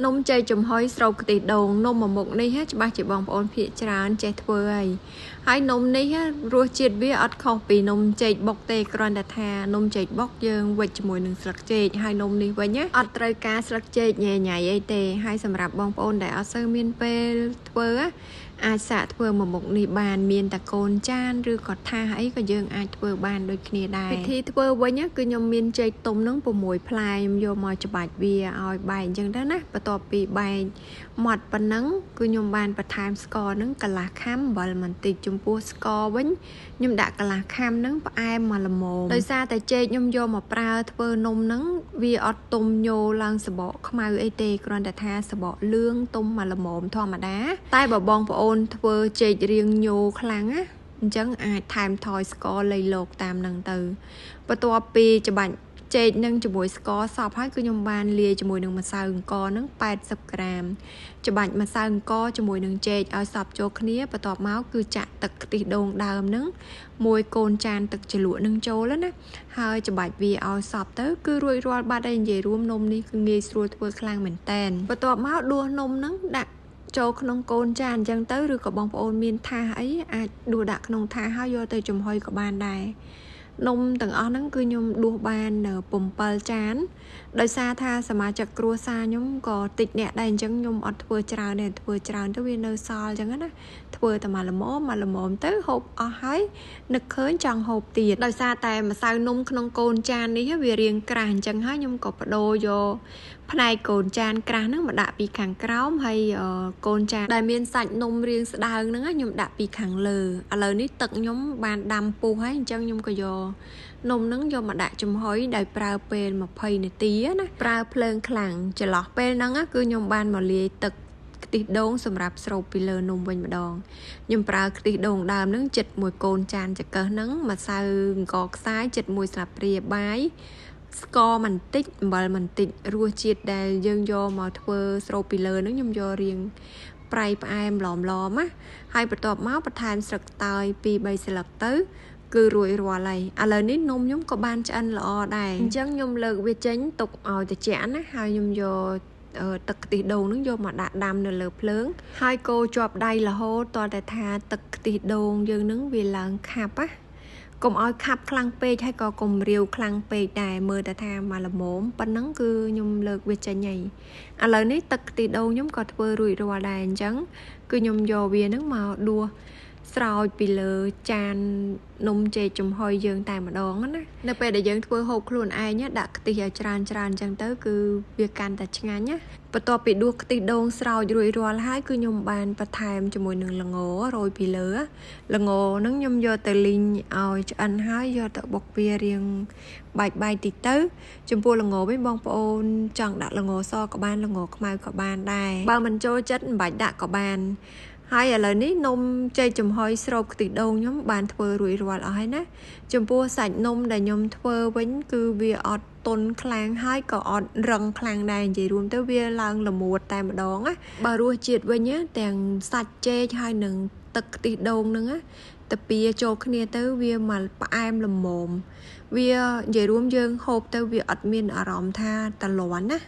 នំចេកចំហុយស្រូបខ្ទិះដូងនំមួយមុខនេះច្បាស់ជាបងប្អូនភាគច្រើនចេះធ្វើហើយហើយនំនេះរសជាតិវាអត់ខុសពីនំចេកបុកទេគ្រាន់តែថានំចេកបុកយើងវេចជាមួយនឹងស្លឹកចេកហើយនំនេះវិញអត់ត្រូវការស្លឹកចេកញ៉ៃញ៉ៃអីទេហើយសម្រាប់បងប្អូនដែលអត់សូវមានពេលធ្វើអាចសាកធ្វើមួយមុខនេះបានមានតែកូនចានឬក៏ថាសអីក៏យើងអាចធ្វើបានដូចគ្នាដែរវិធីធ្វើវិញគឺខ្ញុំមានចេកទុំនឹង6ផ្លែខ្ញុំយកមកច្បាច់វាឲ្យបែកអញ្ចឹងទៅណាបន្ទាប់ពីបែកម៉ត់ប៉ុណ្ណឹងគឺខ្ញុំបានបន្ថែមស្ករនឹងកន្លះខាំអំបិលបន្តិចចំពោះស្ករវិញខ្ញុំដាក់កន្លះខាំនឹងផ្អែមមកល្មមដោយសារតែចេកខ្ញុំយកមកប្រើធ្វើនំនឹងវាអត់ទុំញោឡើងសបកខ្មៅអីទេគ្រាន់តែថាសបកលឿងទុំមកល្មមធម្មតាតែបើបងប្អូនធ្វើចេករៀងញោខ្លាំងណាអញ្ចឹងអាចថែមថយស្ករលៃលោកតាមនឹងទៅបន្ទាប់ពីច្បាច់ចេកនឹងជាមួយស្ករសពហើយគឺខ្ញុំបានលាយជាមួយនឹងម្សៅអង្ករនឹង80ក្រាមច្បាច់ម្សៅអង្ករជាមួយនឹងចេកឲ្យសព្វចូលគ្នាបន្ទាប់មកគឺចាក់ទឹកខ្ទិះដូងដើមនឹងមួយកូនចានទឹកជ្រលក់នឹងចូលណាហើយច្បាច់វាឲ្យសព្វទៅគឺរួចរាល់បាត់ហើយនិយាយរួមនំនេះគឺងាយស្រួលធ្វើខ្លាំងមែនតែនបន្ទាប់មកដួសនំនឹងដាក់ចូលក្នុងកូនចានអញ្ចឹងទៅឬក៏បងប្អូនមានថាសអីអាចដួសដាក់ក្នុងថាសហើយយកទៅចំហុយក៏បានដែរនំទាំងអស់ហ្នឹងគឺខ្ញុំដួសបាន7ចានដោយសារថាសមាជិកគ្រួសារខ្ញុំក៏តិចអ្នកដែរអញ្ចឹងខ្ញុំអត់ធ្វើច្រើនទេធ្វើច្រើនទៅវានៅសល់អញ្ចឹងណាធ្វើតែមួយល្មមមួយល្មមទៅហូបអស់ហើយនឹកឃើញចង់ហូបទៀតដោយសារតែម្សៅនំក្នុងកូនចាននេះវារាងក្រាស់អញ្ចឹងហើយខ្ញុំក៏បដូរយកផ្នែកកូនចានក្រាស់ហ្នឹងមកដាក់ពីខាងក្រោមហើយកូនចានដែលមានសាច់នំរាងស្ដើងហ្នឹងខ្ញុំដាក់ពីខាងលើឥឡូវនេះទឹកខ្ញុំបានដាំពុះហើយអញ្ចឹងខ្ញុំក៏យកនំហ្នឹងយកមកដាក់ចំហុយដោយប្រើពេល20នាទីណាប្រើភ្លើងខ្លាំងចន្លោះពេលហ្នឹងគឺខ្ញុំបានមកលាយទឹកខ្ទិះដូងសម្រាប់ស្រូបពីលើនំវិញម្ដងខ្ញុំប្រើខ្ទិះដូងដើមហ្នឹងចិត្តមួយកូនចានចង្កឹះហ្នឹងម្សៅអង្ករខ្សាយចិត្តមួយស្លាបព្រាបាយស្ករបន្តិចអំបិលបន្តិចរសជាតិដែលយើងយកមកធ្វើស្រូបពីលើហ្នឹងខ្ញុំយករាងប្រៃផ្អែមឡមឡមណាហើយបន្ទាប់មកបន្ថែមស្លឹកតើយ2 3ស្លឹកទៅគឺរួចរាល់ហើយឥឡូវនេះនំខ្ញុំក៏បានឆ្អិនល្អដែរអញ្ចឹងខ្ញុំលើកវាចេញទុកឲ្យត្រជាក់ណាហើយខ្ញុំយកទឹកខ្ទិះដូងនឹងយកមកដាក់ដាំនៅលើភ្លើងហើយកូរជាប់ដៃរហូតតតែថាទឹកខ្ទិះដូងយើងនឹងវាឡើងខាប់ណាកុំឲ្យខាប់ខ្លាំងពេកហើយក៏កុំរាវខ្លាំងពេកដែរមើលតែថាមកល្មមប៉ុណ្ណឹងគឺខ្ញុំលើកវាចេញហើយឥឡូវនេះទឹកខ្ទិះដូងខ្ញុំក៏ធ្វើរួចរាល់ដែរអញ្ចឹងគឺខ្ញុំយកវានឹងមកដួសស្រោចពីលើចាននំចេកចំហុយយើងតែម្ដងណានៅពេលដែលយើងធ្វើហូបខ្លួនឯងដាក់ខ្ទិះឲ្យច្រើនច្រើនអញ្ចឹងទៅគឺវាកាន់តែឆ្ងាញ់ណាបន្ទាប់ពីដួសខ្ទិះដូងស្រោចរួចរាល់ហើយគឺខ្ញុំបានបន្ថែមជាមួយនឹងល្ងរោយពីលើល្ងហ្នឹងខ្ញុំយកទៅលីងឲ្យឆ្អិនហើយយកទៅបុកវារាងបែកបែកតិចទៅចំពោះល្ងវិញបងប្អូនចង់ដាក់ល្ងសក៏បានល្ងខ្មៅក៏បានដែរបើមិនចូលចិត្តមិនបាច់ដាក់ក៏បានហើយឥឡូវនេះនំចេកចំហុយស្រូបខ្ទិះដូងខ្ញុំបានធ្វើរួចរាល់អស់ហើយណាចំពោះសាច់នំដែលខ្ញុំធ្វើវិញគឺវាអត់ទន់ខ្លាំងហើយក៏អត់រឹងខ្លាំងដែរនិយាយរួមទៅវាឡើងល្មួតតែម្ដងណាបើរសជាតិវិញទាំងសាច់ចេកហើយនឹងទឹកខ្ទិះដូងហ្នឹងណាតាពីចូលគ្នាទៅវាមកផ្អែមល្មមវានិយាយរួមយើងហូបទៅវាអត់មានអារម្មណ៍ថាតលាន់ណា